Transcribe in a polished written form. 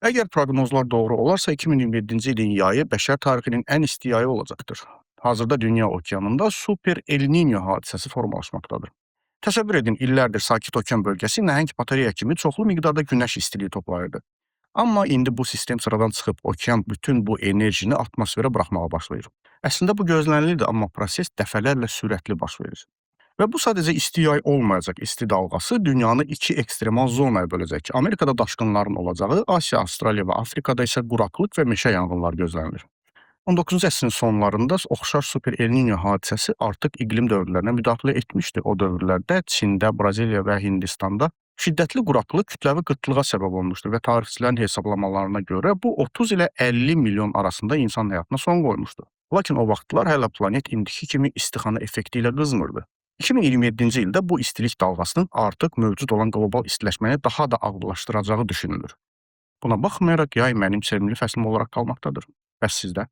Əgər proqnozlar doğru olarsa, 2027-ci ilin yayı bəşər tarixinin ən isti yayı olacaqdır. Hazırda dünya okeanında super El Niño hadisəsi formalaşmaqdadır. Təsəvvür edin, illərdir Sakit Okean bölgəsi nəhəng batareya kimi çoxlu miqdarda günəş istiliyi toplayırdı. Amma indi bu sistem sıradan çıxıb, okean bütün bu enerjini atmosferə buraxmağa başlayır. Əslində bu gözlənilirdi, amma proses dəfələrlə sürətli baş verir. Və bu sadəcə isti yay olmayacaq. İsti dalğası dünyanı iki ekstremal zonaya böləcək. Amerikada daşqınların olacağı, Asiya, Avstraliya və Afrikada isə quraqlıq və meşə yanğınları gözlənilir. 19-cu əsrin sonlarında oxşar super El Niño hadisəsi artıq iqlim dövrlərinə müdaxilə etmişdi. O dövrlərdə Çində, Braziliya və Hindistanda şiddətli quraqlıq kütləvi qıtlığa səbəb olmuşdu və tarixçilərin hesablamalarına görə bu 30 ilə 50 milyon arasında insan həyatına son qoymuşdu. Lakin o vaxtlar hələ planet indiki kimi istixana effekti ilə qızmırdı. 2027-ci ildə bu istilik dalğasının artıq mövcud olan qlobal istiləşməni daha da ağırlaşdıracağı düşünülür. Buna baxmayaraq yay mənim sevimli fəslim olaraq qalmaqdadır. Bəs sizdə?